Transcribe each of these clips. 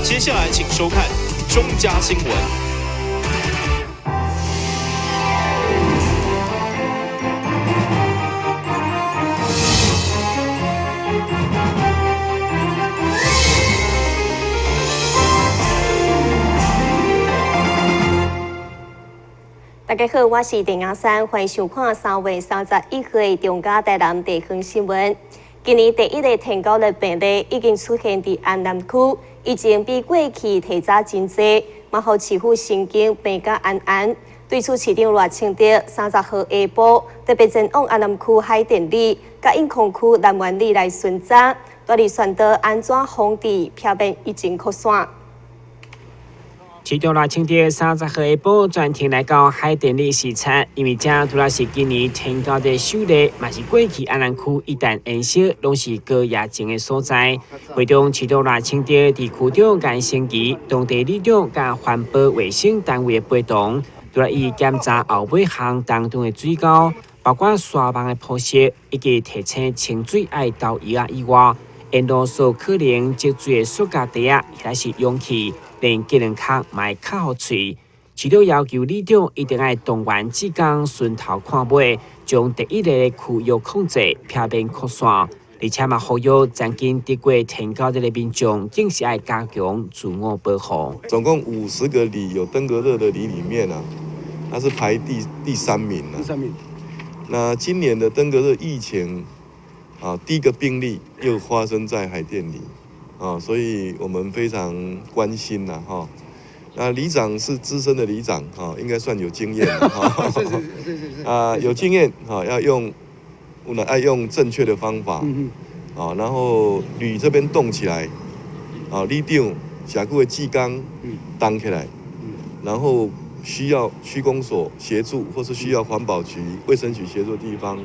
接下來請收看中嘉新聞。大家好，我是鄭雅珊，歡迎收看3月31號的中嘉台南地方新聞。今年第一例登革熱病例已經出現佇安南區，疫情比過去提早真濟，嘛予市府神經病甲安安。對此，市長賴清德30號下晡特別前往安南區海淀里、佮永康區南灣里來巡查，大力宣導按怎防治，避免疫情擴散。市長賴清德30號下晡專程來到海淀里視察，因為這除了是今年登革熱首例，嘛是過去安南區一旦延燒，攏是高疫情的所在。會中市長賴清德佇區長顏成奇、當地里長佮環保衛生單位的陪同，除了伊檢查後尾巷當中的水溝，包括沙網的鋪設，以及提醒清水愛投藥仔以外，沿路所可能積水的塑膠袋仔，或者是容器，連雞卵殼嘛會較予喙。市長要求里長一定愛動員志工巡頭看尾，將第一例的區域控制，避免擴散。而且嘛，呼籲曾經得過登革熱的民眾，更是愛加強自我保護。總共50個里有登革熱的里裡面啊，它是排第三名啊。第三名。那今年的登革熱疫情啊，第一個病例又發生在海淀里。啊，所以我們非常關心吶，哈。那里長是資深的里長，哈，應該算有經驗了，哈。是是是是是。啊，有經驗，哈，要用，我們愛用正確的方法，啊，然後里這邊動起來，啊，里長、社區的志工動起來，然後需要區公所協助，或是需要環保局、衛生局協助的地方，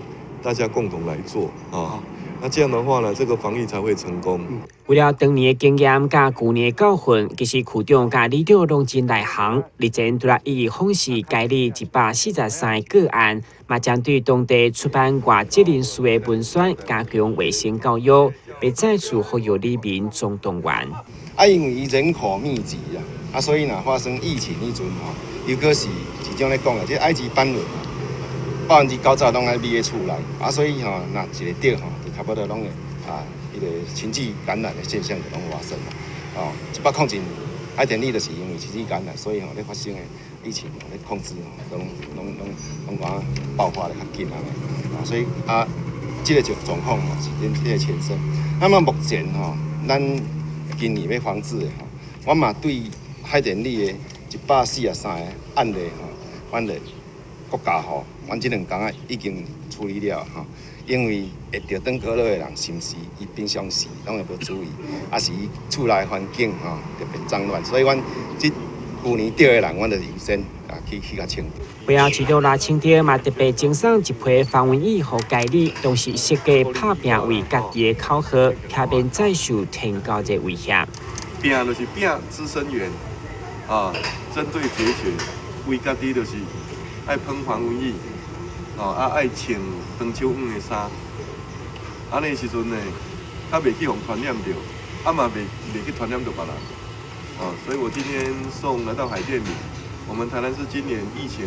大家共同來做，啊。那這樣的話呢，這個防疫才會成功。為了當年的經驗佮舊年的教訓，其實區長佮里長攏真內行。日前除了伊訪視該里143個個案，嘛針對當地出版外籍人士的文宣，加強衛生教育，欲再次呼籲里民總動員。啊，因為伊人口密集啊，啊，所以若發生疫情彼陣吼，尤其是市長咧講的，這埃及斑蚊90%攏愛覕佇厝內，啊，所以吼，若一个著吼，就差不多攏會啊，彼个群聚感染的現象就攏發生啦。哦，101年海淀里就是因為群聚感染，所以吼咧發生的疫情咧控制吼，攏攏攏攏講爆發得較緊按呢。啊，所以啊，這個就狀況吼是恁這個前身。那麼目前吼，咱今年欲防治的吼，我嘛對海淀里的143个案例吼，阮就國家吼，阮這兩工仔已經處理了吼，因為會著登革熱的人，是毋是伊平常時攏會無注意，抑是伊厝內環境吼特別髒亂，所以阮這舊年著的人，阮就優先啊去去共清。會後市長賴清德嘛特別贈送一批防蚊液予該里，同時設計拍拚為家己的口號，避免再受登革熱威脅。拚就是拚孳生源，啊，針對解決，為家己就是。愛噴防蚊液，哦，啊愛穿長手袖的衫，按呢時陣呢，較袂去予傳染著，啊嘛袂袂去傳染著別人，哦，所以我今天送來到海淀里，我們台南市今年疫情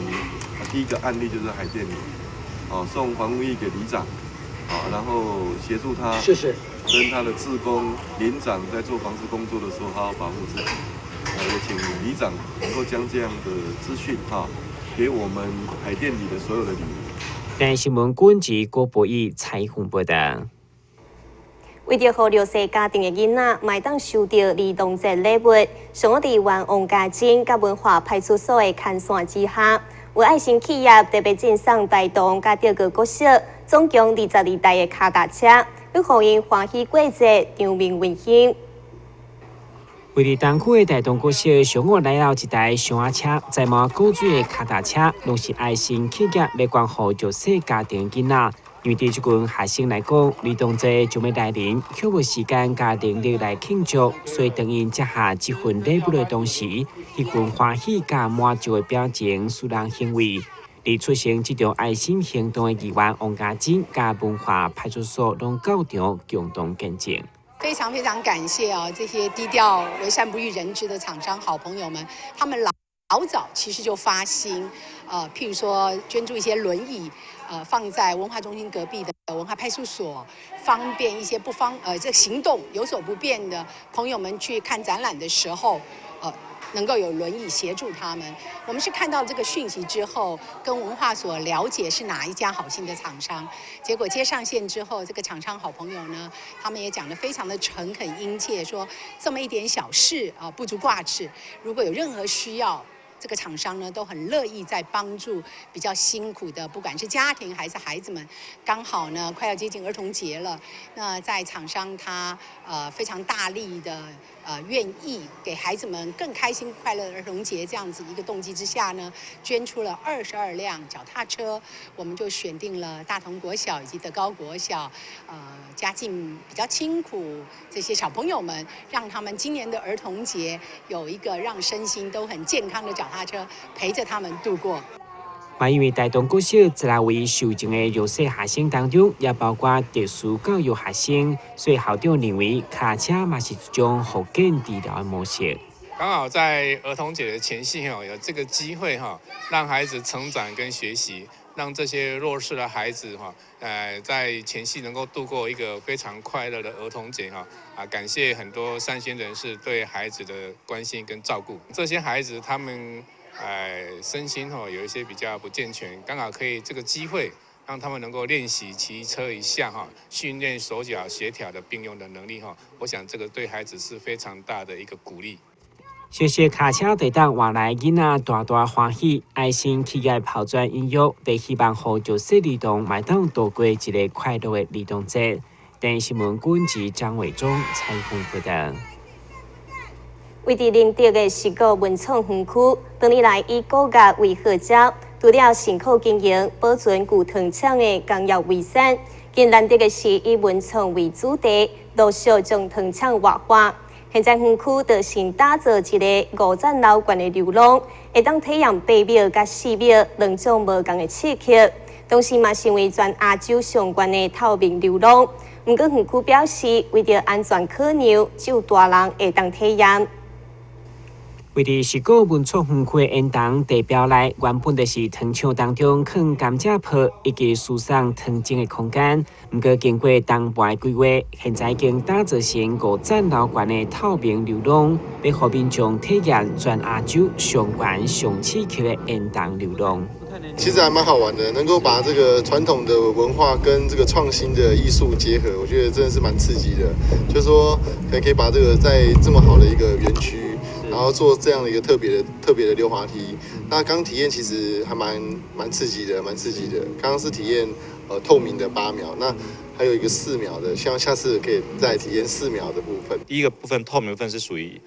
第一個案例就是海淀里，哦，送防蚊液給里長，哦，然後協助他，謝謝，跟他的志工鄰長在做防治工作的時候，好好保護自己，也請里長能夠將這樣的資訊哈。給我們海淀里的所有的里民。台新聞軍事郭博義採訪報道。為著予弱勢家庭的囡仔，嘛會當收著兒童節禮物，上午佇員王家珍佮文化派出所的牽線之下，有愛心企業特別贈送大同佮德國國小，總共22台的跤踏車，欲予𪜶歡喜過節，場面溫馨。位佇東區的大同國小上午來到一台箱仔車，載滿古水的跤踏車，攏是愛心企業欲捐予弱勢家庭囡仔。因為對這群學生來講，兒童節就欲來臨，卻無時間佮能力來慶祝，所以當𪜶接下這份禮物的同時，彼份歡喜佮滿足的表情，使人欣慰。佇促成這場愛心行動的議員王家珍佮文化派出所攏到場共同見證。非常非常感謝啊，這些低調為善不欲人知的廠商好朋友們，他們老老早其實就發心，譬如說捐助一些輪椅，放在文化中心隔壁的文化派出所，方便一些不方，這行動有所不便的朋友們去看展覽的時候，能夠有輪椅協助他們。我們是看到這個訊息之後，跟文化所了解是哪一家好心的廠商，結果接上線之後，這個廠商好朋友呢，他們也講得非常的誠懇殷切，說這麼一點小事啊，不足掛齒，如果有任何需要，這個廠商呢都很樂意在幫助比較辛苦的，不管是家庭還是孩子們。剛好呢，快要接近兒童節了，那在廠商他非常大力的願意給孩子們更開心快樂的兒童節這樣子一個動機之下呢，捐出了22輛腳踏車，我們就選定了大同國小以及德高國小，家境比較清苦這些小朋友們，讓他們今年的兒童節有一個讓身心都很健康的腳踏車陪着他們度過。嘛，因為大同國小16位受贈的弱勢學生當中，也包括特殊教育學生，所以校長認為，跤車嘛是一種復健治療的模式。剛好在兒童節的前夕哈，有這個機會哈，讓孩子成長跟學習，讓這些弱勢的孩子哈，在前夕能夠度過一個非常快樂的兒童節哈。啊，感謝很多善心人士對孩子的關心跟照顧。這些孩子他們身心吼有一些比較不健全，剛好可以這個機會讓他們能夠練習騎車一下哈，訓練手腳協調的並用的能力哈。我想這個對孩子是非常大的一個鼓勵。小小跤車地當換來囡仔大大歡喜，愛心企業拋磚引玉，佇希望予弱勢兒童會當度過一個快樂的兒童節。電視新聞軍記張偉忠採訪報道。位佇仁德的十五文創園區，多年來以古樂為號召，除了辛苦經營、保存舊糖廠的工業遺產，更難得的是以文創為主題，陸續將糖廠活化。現在園區就新打造一個五層樓懸的溜廊，會當體驗8秒佮4秒兩種無仝的刺激，同時嘛成為全亞洲上懸的透明溜廊。毋過園區表示，為著安全考量，只有大人會當體驗。位佇十五文創園區的煙囱地標內，原本就是糖廠當中囥甘蔗粕以及輸送糖精的空間。毋過經過東盤規劃，現在已經打造成五層樓懸的透明溜廊，欲予民眾體驗全亞洲上懸上刺激的煙囱溜廊。其實還蠻好玩的，能夠把這個傳統的文化跟這個創新的藝術結合，我覺得真的是蠻刺激的。就是說，可以把這個在這麼好的一個園區，然後做這樣的一個特別的溜滑梯。那剛體驗其實還蠻刺激的，蠻刺激的。剛剛是體驗透明的8秒，那還有一個四秒的，希望下次可以再體驗四秒的部分。第一個部分透明部分是屬於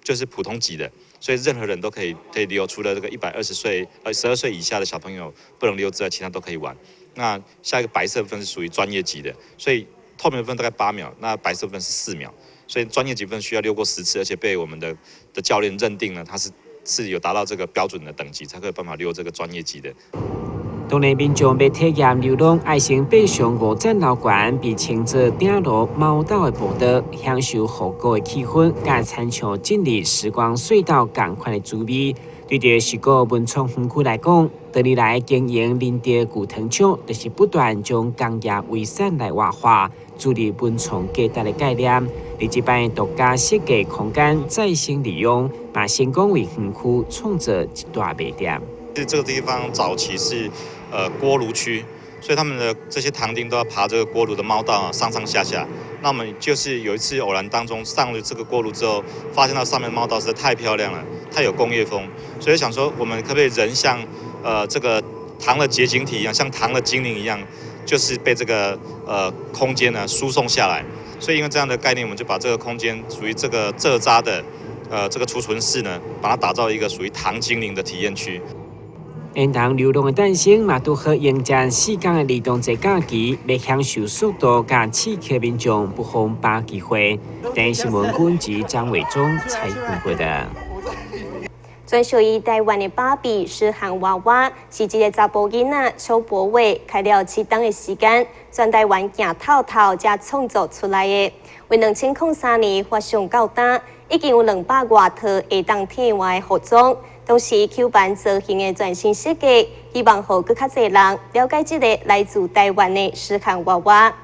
就是普通級的，所以任何人都可以溜，除了這個120歲12歲以下的小朋友不能溜之外，其他都可以玩。那下一個白色部分是屬於專業級的，所以透明部分大概八秒，那白色部分是四秒。所以專業級分需要溜過10次，而且被我們的教練認定了，他是有達到這個標準的等級，才可以辦法溜這個專業級的。當然，民眾欲體驗溜廊，愛先爬上五層樓懸，被稱做頂樓貓道的步道，享受復古的氣氛，佮親像進入時光隧道仝款的滋味。對著十五文創園區來講，多年來經營仁德舊糖廠，就是不斷將工業遺產來活化，注入文創價值的概念。佇這擺獨家設計空間再生利用，嘛成功為園區創造一大賣點。這個地方早期是鍋爐區，所以他們的這些糖丁都要爬這個鍋爐的貓道啊，上上下下。那我們就是有一次偶然當中上了這個鍋爐之後，發現到上面貓道實在太漂亮了，太有工業風，所以想說我們可不可以人像這個糖的結晶體一樣，像糖的精靈一樣，就是被這個空間呢輸送下來。所以因為這樣的概念，我們就把這個空間屬於這個蔗渣的這個儲存室呢，把它打造一個屬於糖精靈的體驗區。煙囱溜廊的誕生，嘛拄好迎接4天的兒童節假期，欲享受速度佮刺激民眾，不妨把握機會。電視新聞軍記張偉忠採訪報道。專屬於台灣的芭比絲汗娃娃，是一个查埔囡仔邱柏偉開了7冬的時間，全台灣行透透才創作出來的。為2003年發想到今，已經有200外套會當替換的服裝，同時 Q 版造型的全新設計，希望予閣較濟人了解這个來自台灣的絲汗娃娃。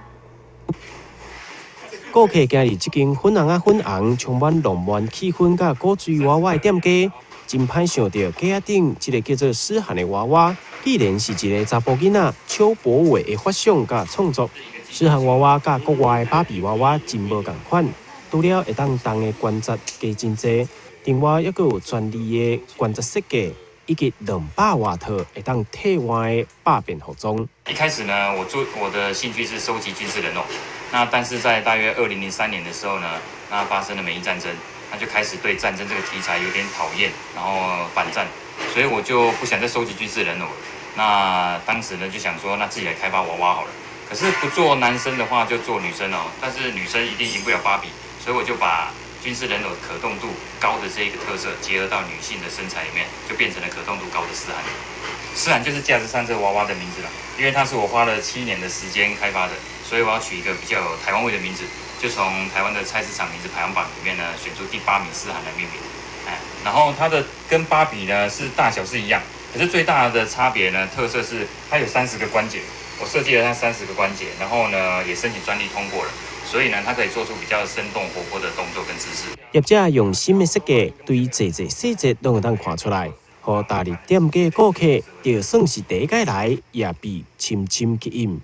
顧客行入這間粉紅仔粉紅、充滿浪漫氣氛佮古錐娃娃的店家，真歹想著架仔頂這个叫做絲汗的娃娃，竟然是一个查埔囡仔邱柏偉的發想佮創作。絲汗娃娃佮國外的芭比娃娃真無仝款，除了會當動的關節加真濟，另外猶閣有專利的關節設計，以及200外套會當替換的百變服裝。一開始呢，我做我的興趣是收集軍事人偶。那但是在大約2003年的時候呢，那發生了美伊戰爭，那就開始對戰爭這個題材有點討厭，然後反戰，所以我就不想再收集軍事人偶了。那當時呢就想說，那自己來開發娃娃好了。可是不做男生的話，就做女生哦。但是女生一定贏不了芭比，所以我就把軍事人偶可動度高的這一個特色結合到女性的身材裡面，就變成了可動度高的絲汗。絲汗就是架子上這個娃娃的名字了，因為它是我花了7年的時間開發的，所以我要取一個比較有台灣味的名字，就從台灣的菜市場名字排行榜裡面呢選出第8名絲汗來命名。哎，然後它的跟芭比呢是大小是一樣，可是最大的差別呢特色是它有30個關節，我設計了它30個關節，然後呢也申請專利通過了，所以呢它可以做出比較生動活潑的動作跟姿勢。業者用心的設計，對濟濟細節攏會當看出來。予踏入店家顧客，就算是第一擺來，也被深深吸引。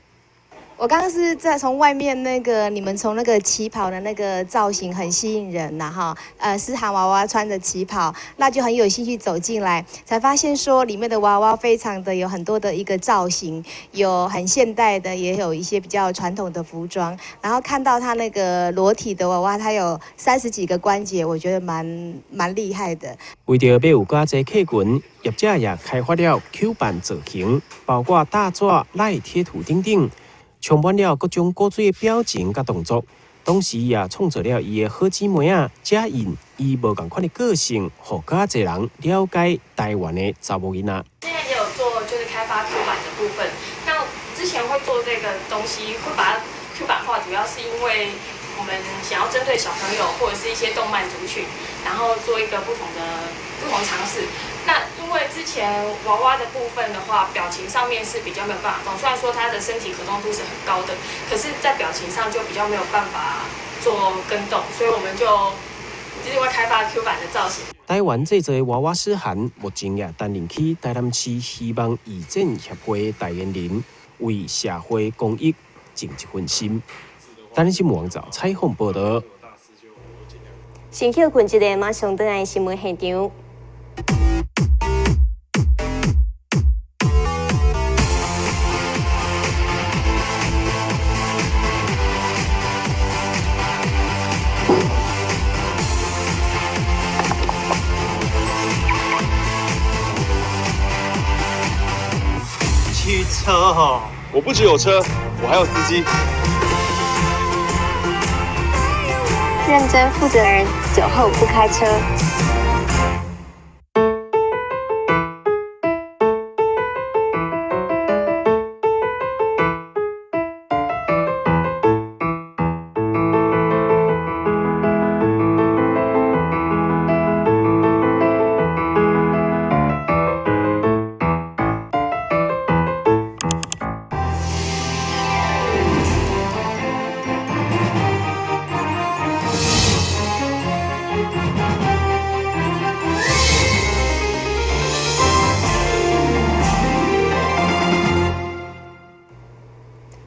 我剛剛是在從外面那個，你們從那個旗袍的那個造型很吸引人吶，哈，絲汗娃娃穿着旗袍，那就很有興趣走進來，才發現說裡面的娃娃非常的有很多的一個造型，有很現代的，也有一些比較傳統的服裝，然後看到他那個裸體的娃娃，它有30幾個關節，我覺得蠻厲害的。為著欲有較濟客群，業者也開發了 Q 版造型，包括大紙、賴貼圖等等。充滿了各種古錐的表情佮動作，同時也創造了伊的好姊妹仔嘉穎，以無仝款的個性，予較濟人了解台灣的查某囡仔。現在也有做，就是開發 Q 版的部分。那之前會做這個東西，會把它 Q 版化，主要是因為我們想要針對小朋友或者是一些動漫族群，然後做一個不同的不同嘗試。那因為之前娃娃的部分的話，表情上面是比較沒有辦法動，雖然說他的身體可動度是很高的，可是在表情上就比較沒有辦法做跟動，所以我們就另外開發 Q 版的造型。台灣製造的娃娃絲汗，目前也擔任起台南市希望義診協會代言人，為社會公益盡一份心。台南新聞網站採訪報導。先歇睏一下，馬上轉來新聞現場。汽車哦，我不只有車，我還有司機。認真負責的人，酒後不開車。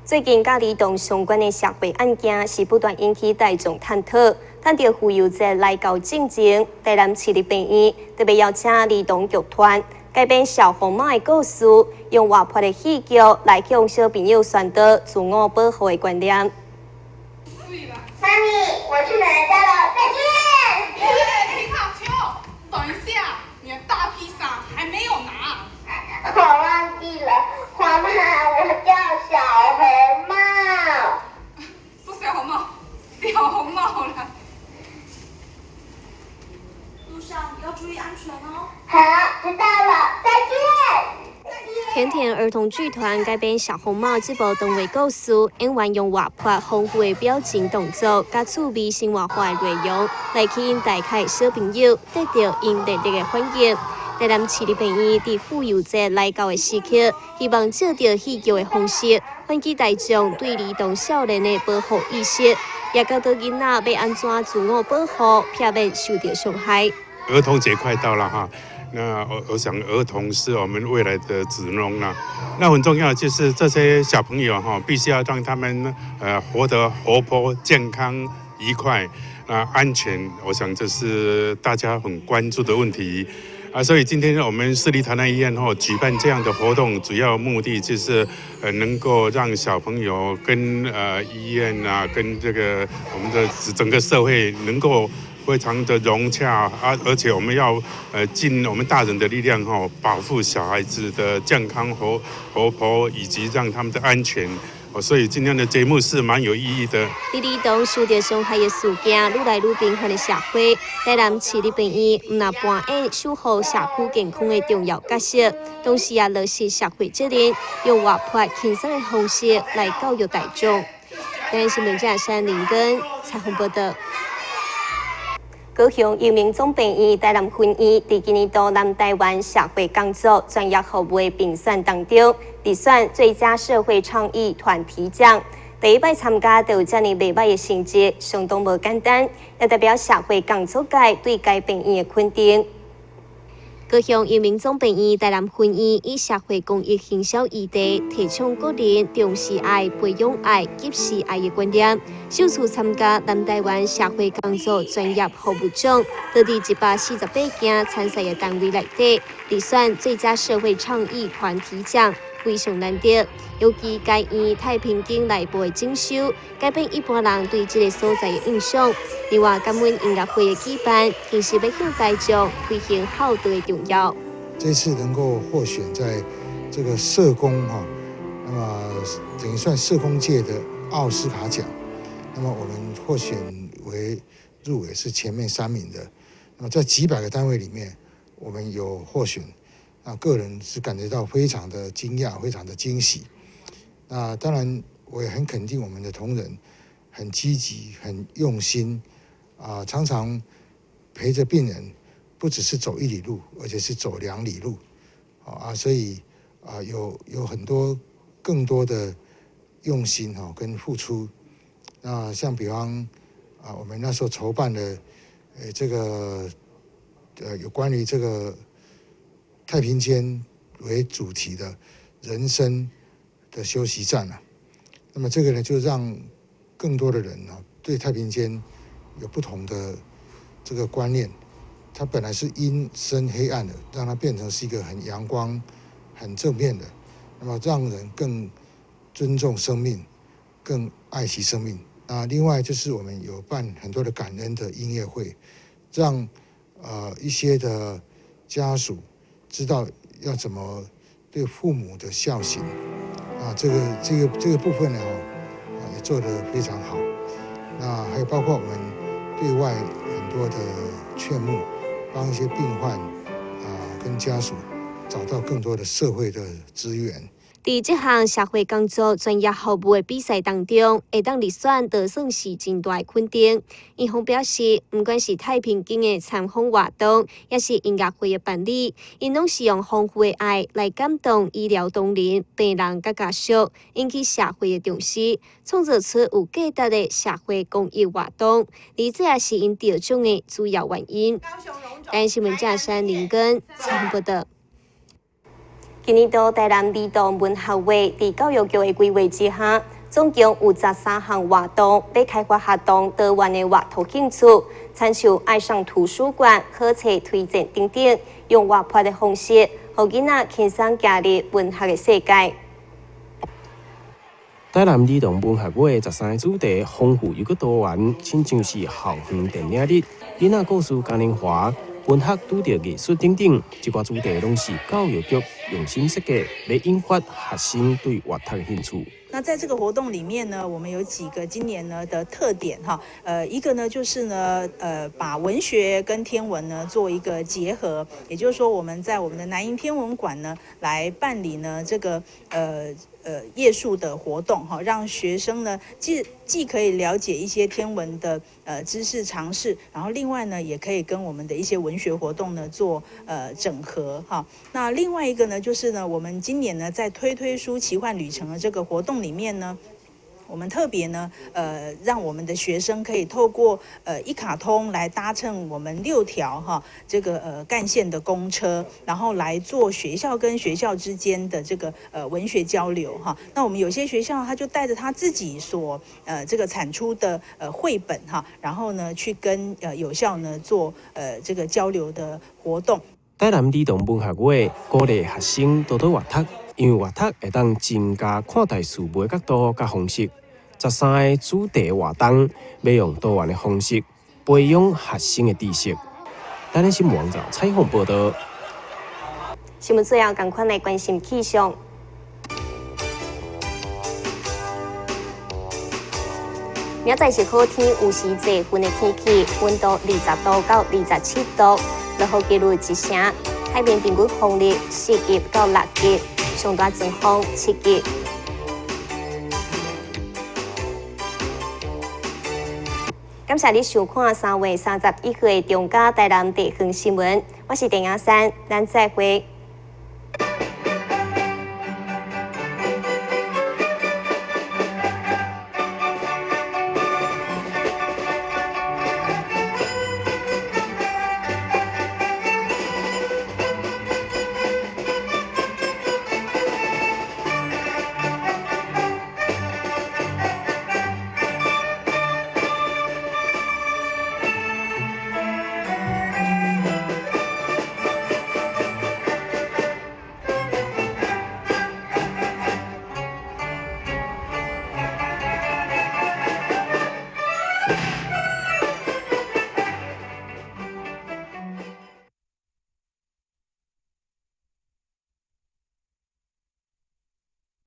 最近，佮兒童相關的社會案件是不斷引起大眾探討。趁著婦幼節來到進前，台南市立病院特別邀請兒童劇團改編小紅帽的故事，用活潑的戲劇來向小朋友宣導自我保護的觀念。媽咪，我去奶奶家了，再見。皮卡丘，等一下，你的大披薩還沒有拿。我忘記了，媽媽，我叫小紅帽。說小紅帽，小紅帽了。路上要注意安全哦。甜甜兒童劇團改編《小紅帽》這部動畫故事，演員用活潑豐富的表情動作，佮趣味生活化的內容，來吸引大家小朋友，得到𪜶熱烈的反應。台南市立病院佇婦幼節來到的時刻，希望藉著戲劇的方式，喚起大眾對兒童少年的保護意識，也教導囡仔欲按怎自我保護，避免受著傷害。兒童節快到了哈，那我想兒童是我們未來的主人啦。那很重要就是這些小朋友哈，必須要讓他們活得活潑、健康、愉快、啊安全。我想這是大家很關注的問題。啊，所以今天我們市立台南醫院吼舉辦這樣的活動，主要目的就是能夠讓小朋友跟醫院啊，跟這個我們的整個社會能夠非常的融洽啊，而且我們要盡我們大人的力量吼，保護小孩子的健康和活潑，以及讓他們的安全。所以今天的節目是蠻有意義的。佇兒童受著傷害的事件愈來愈頻繁的社會，台南市立病院毋但扮演守護社區健康的重要角色，同時也落實社會責任，用活潑輕鬆的方式來教育大眾。台南新聞記者山林根採訪報導。高雄榮民總病院台南分院佇今年度南台灣社會工作專業服務的評選當中，入選最佳社會倡議團體獎。第一擺參加就有遮爾袂䆀的成績，相當無簡單，也代表社會工作界對該病院的肯定。高雄榮民總病院台南分院以社會公益行銷議題，提倡國人重視愛、培養愛、及時愛的觀念，首次參加南台灣社會工作專業服務獎，佇148間參賽的單位內底，入選最佳社會倡議團體獎，非常難得。尤其該院太平間內部的整修，改變一般人對這个所在的印象。另外，感恩音樂會的舉辦，更是欲向大眾推行孝道的重要。這次能夠獲選在這個社工哈，那麼等於算社工界的奧斯卡獎。那麼我們獲選為入圍是前面三名的。那麼在幾百個單位裡面，我們有獲選，那個人是感覺到非常的驚訝，非常的驚喜。那當然，我也很肯定我們的同仁很積極、很用心，啊，常常陪着病人，不只是走一里路，而且是走兩里路，啊，所以啊，有很多更多的用心哈跟付出。那像比方啊，我們那時候籌辦的，這個有關於這個太平間為主題的人生的休息站啊，那麼這個呢，就讓更多的人呢對太平間有不同的這個觀念。它本來是陰森黑暗的，讓它變成是一個很陽光、很正面的，那麼讓人更尊重生命、更愛惜生命。那另外就是我們有辦很多的感恩的音樂會，讓一些的家屬知道要怎麼對父母的孝行。啊，這個部分呢，啊也做得非常好。那還有包括我們對外很多的勸募，幫一些病患啊跟家屬找到更多的社會的資源。佇這項社會工作專業服務的比賽當中，會當入選，就算是真大的肯定。院方表示，毋管是太平間的參訪活動，抑是音樂會的辦理，𪜶攏是用豐富的愛來感動醫療同仁、病人佮家屬，引起社會的重視，創造出有價值的社會公益活動。而這也是𪜶得獎的主要原因。台灣新聞記者林根採訪報導。今年度台南兒童文學月佇教育局的規劃之下，總共有13項活動，欲開發學童多元的閱讀興趣，親像愛上圖書館、好冊推薦等等，用活潑的方式，予囡仔輕鬆行入文學的世界。台南兒童文學月13个主題豐富又閣多元，親像是校園電影日、囡仔故事嘉年華、文學拄著藝術等等，這寡主題攏是教育局用心設計，欲引發學生對閱讀的興趣。那在這個活動裡面呢，我們有幾個今年呢的特點哈，一個呢就是呢，把文學跟天文呢做一個結合，也就是說我們在我們的南瀛天文館呢來辦理呢這個夜宿的活動哈，讓學生呢既可以了解一些天文的知識常識，然後另外呢也可以跟我們的一些文學活動呢做整合哈。那另外一個呢就是呢，我們今年呢在推推書奇幻旅程的這個活動裡面呢，我們特別呢，讓我們的學生可以透過一卡通來搭乘我們6條哈這個幹線的公車，然後來做學校跟學校之間的這個文學交流哈。那我們有些學校他就帶着他自己所這個產出的繪本哈，然後呢去跟友校呢做這個交流的活動。台南兒童文學月鼓勵學生多多閱讀，因為閱讀會當增加看待事物的角度佮方式。13個主題活動，欲用多元的方式培養學生的知識。台南新聞網站採訪報導。新聞最後，仝款來關心氣象。明仔載是好天，有時濟雲的天氣，溫度20度到27度，落雨幾率1成。海面平均風力4級到6級，上大陣風7級。感謝你收看3月31號的中嘉台南地方新聞，我是鄭雅珊，咱再會。